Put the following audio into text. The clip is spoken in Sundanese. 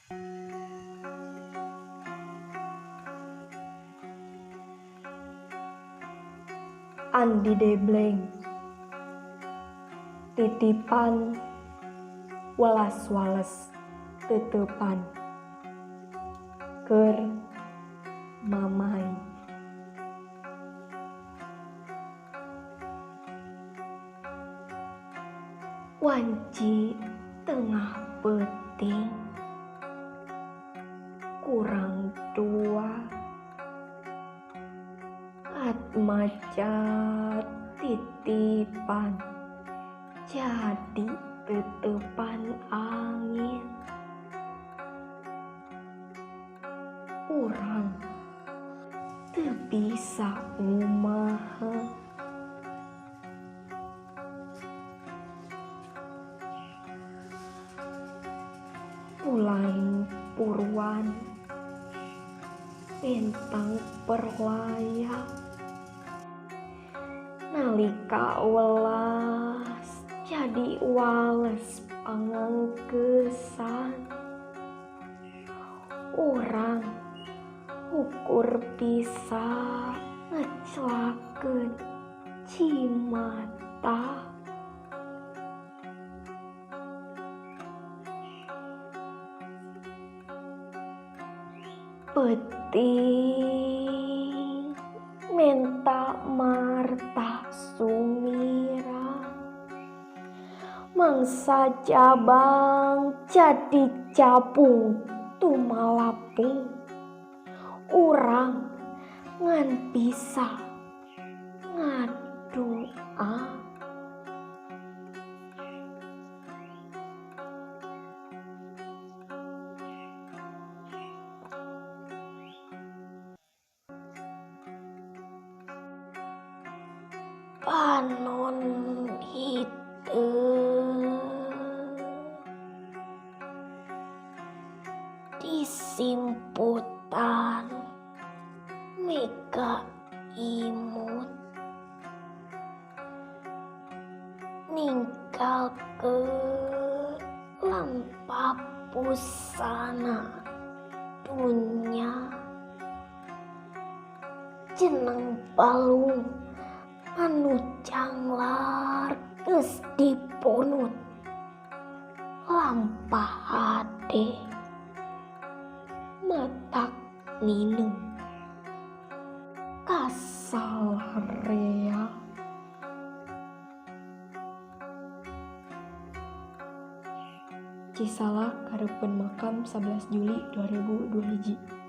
Andi Debleng, titipan welas-wales tetepan keur mamai. Wanci tengah peuting kurang dua atmaja titipan jadi tetepan angin. Urang teu bisa ngumaha. Bulan purwan bentang perlaya nalika welas jadi wales pangangkesan. Urang ukur bisa ngecelakeun cimata. Peuting menta marta sumira mangsa cabang jadi capung tumalapung. Urang ngan bisa ngadua. Panon hideung disimputan mega imut ninggalkeun lampah busana dunya jeneng balung anu canglar geus dipunut lampah hade matak nineung kasalarea. Cisalak kareupeun makam 11 Juli 2021.